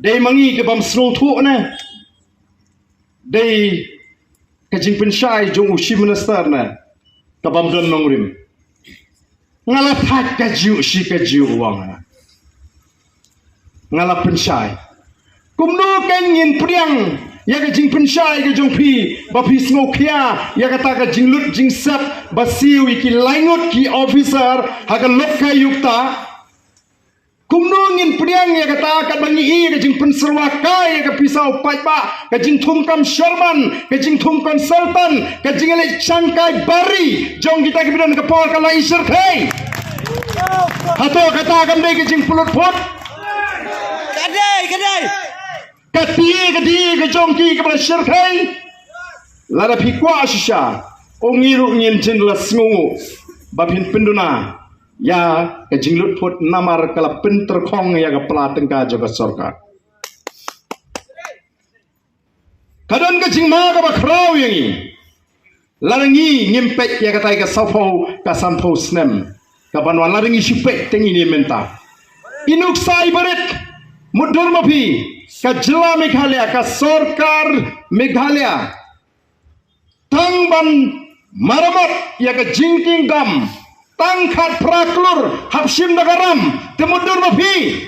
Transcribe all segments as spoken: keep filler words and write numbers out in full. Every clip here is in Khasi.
Dei ma ngi ka bym sngewthuh ne dei ka jingpynshai jong u Chief Minister ne ka bym don nongrim? Nga la thait ka jiu shi ka jiu wang. Nga la pynshai. Kumno kan ngin pdiang ïa ka jingpynshai ka jong phi ba phi sngewkhia ïa kata ka jinglut jingsep ba siew ïa ki laingut ki officer ha ka lokayukta? Kumno ngin pdiang ïa kata katba ngi i ka jingpynsyrwa kai ïa ka pisa u paidbah, ka jingthung kam sherman, ka jingthung consultant, ka jingleh shangkai bari jong kita ki bidon ka por ka la i shyrkhei? Hato kata kam dei ka jingpynlut phut? Ka dei, ka dei. Ka dei, ka dei ka jong ki kaba la shyrkhei. Lada phi kwah shisha, ong ngi ruh ngin jin la sngew ba phin pynduna ïa ka jinglut phut namar ka la pyntyrkhong ïa ka pla tyngka jong ka sorkar. Ka don ka jingma kaba khraw ïa ngi. Lada ngi ngim peit ïa katai ka saphew ka sanphew snem kaban wan, lada ngi shu peit te ngi ne mynta. Inuk sai barit mutdur ma phi ka jylla Meghalaya, ka sorkar Meghalaya tang ban maramot ïa ka jingkieng dam tang khatphra klur hap shim da ka ram, te mutdur ma phi.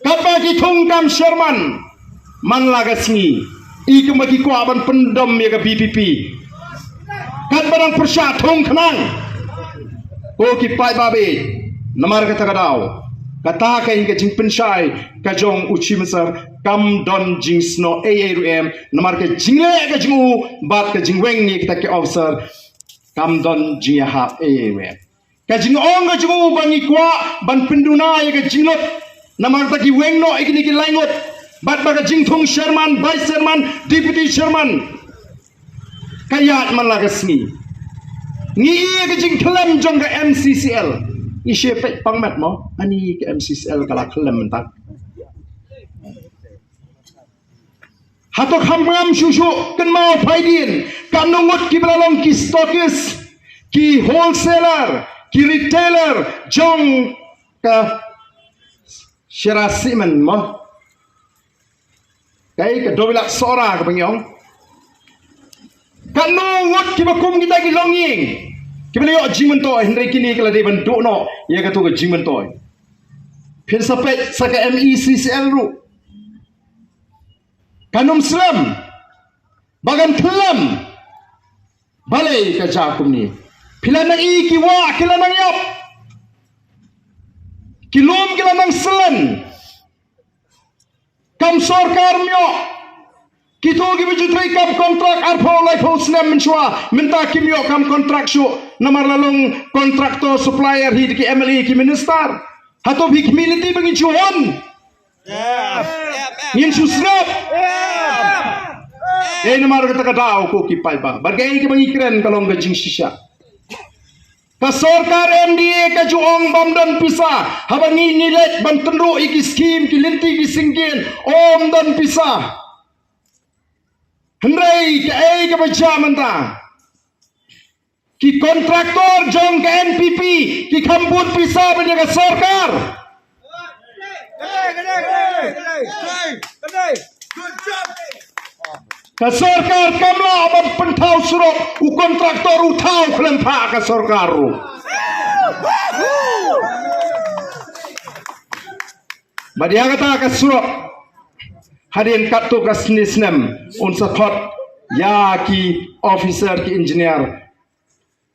Katba ki thung kam sherman man la ka sngi, i kumba ki kwah ban pyndom ïa ka B P P. Katba dang pyrshah thung khnang, ko ki paidbah, namar kata ka daw kata ka ïing ka jingpynshai ka jong u Chief Minister kam don jingsnoh ei ei ruh em, namar ka jingleh ka jong u bad ka jingweng ïa kita ki officer kam don jingïahap ei ei ruh em. Ka jingong ka jong u ba ngi kwah ban pynduna ïa ka jinglut namar kata ki weng noh ïa kine ki laingut bad ba ka jingthung sherman, vice sherman, deputy sherman ka ïaid man la ka sngi. Ngi ïa ka jingkhlem jong ka M C C L. Ngi shu peit pang met mo ani ka M C C L ka la khlem mynta. Hato kham ngam shuh shuh kynmaw phaidien ka nongut kiba la long ki stockist, ki wholesaler, ki retailer jong ka Shira Cement mo. Kai ka dobilak sora ka bangyong. Ka nongut kiba kum kita ki longïing kiba la ïoh jingmyntoi, hynrei kine ki la dei ban duh noh ïa kato ka jingmyntoi. Phin sa peit sa ka M E C C L ruh. Kan ym slem ba kan khlem. Balei ka jia kumne? Phi la nang i ki wah ki la nang ïap, ki lum ki la nang slen. Kam sorkar ym ïoh. Kito kiba ju trei kam kontrak arphew laiphew snem mynshuwa mynta kim ïoh kam kontrak shuh namar la long kontraktor supplier hi da ki M L A ki minister. Hato phi khmih lynti ba ngin shu hun? Ngin shu sngap. Dei namar kata ka daw ko ki paidbah, bad kaei kaba ngi kren ka long ka jingshisha. Ka sorkar M D A ka ju ong bym don pisa. Haba ngi ngi leit ban tynruh ïa ki skim, ki lynti, ki syngkien, ym don pisa. Hynrei kaei kaba jia mynta? Ki kontraktor jong ka N P P ki kham bud pisa ban ïa ka sorkar. Ka sorkar kam lah ban pynthaw surok, u kontraktor u thaw khlem phah ka sorkar ruh. Bad ïa kata ka surok, hadien katto ka snem snem un sa khot ïa ki officer, ki engineer.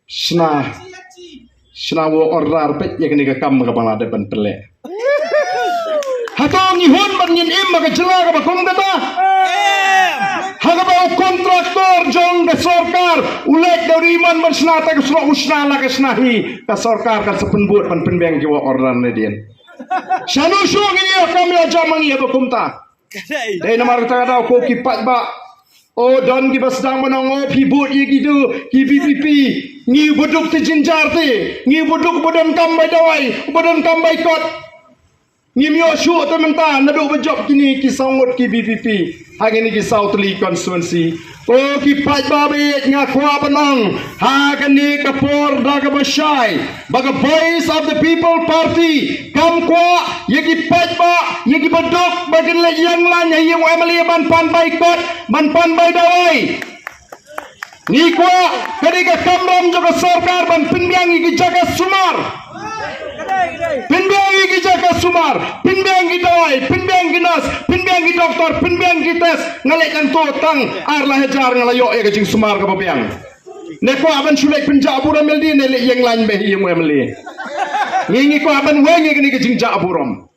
Shna, shna work order peit ïa kane ka kam kaba la dep ban pynleh. Hato ngi hun ban ngin im ha ka jylla kaba kum kata? Ha kaba u kontraktor jong ka sorkar u leit da u dei mon ban shna ta ka surok, u shna la ka shna hi, ka sorkar kan sa pynbud ban pynbiang ki work order ne dien. Shano shuh ngi ïoh kam ïoh jam ma ngi haba kumta. Dei namar kata ka daw ko ki paidbah, o don kiba sdang ban ong, o phi bud ïa kitu ki V P P. Ngi u ba duk te jynjar te, ngi u ba duk ba donkam bai dawai, ba donkam bai kot. Ngim ïoh shuh te mynta naduh ba jop kine ki saw ngut ki V P P. ha kine ki saw tylli constituency. Ko ki paidbah ba ïeit, nga kwah ban ong ha kane ka por da kaba shai ba ka Voice of the People Party kam kwah ïa ki paidbah, ïa ki baduk ba kin leit ïeng lain ha ïing u MLA ban pan bai kot, ban pan bai dawai. Ngi kwah ka dei ka kamram jong ka sorkar ban pynbiang ïa ki jaka sumar. Pynbiang ïa ki jaka sumar, pynbiang ki dawai, pynbiang ki nurse, pynbiang ki doktor, pynbiang ki test. Nga leit hangto tang ar lai hajar nga la ïoh ïa ka jingsumar kaba biang. Ne kwah ban shu leit pynjah burom ïalade ne leit ïeng lain beit ïa u MLA. Ngi ngi kwah ban weng ïa kane ka jingjah burom.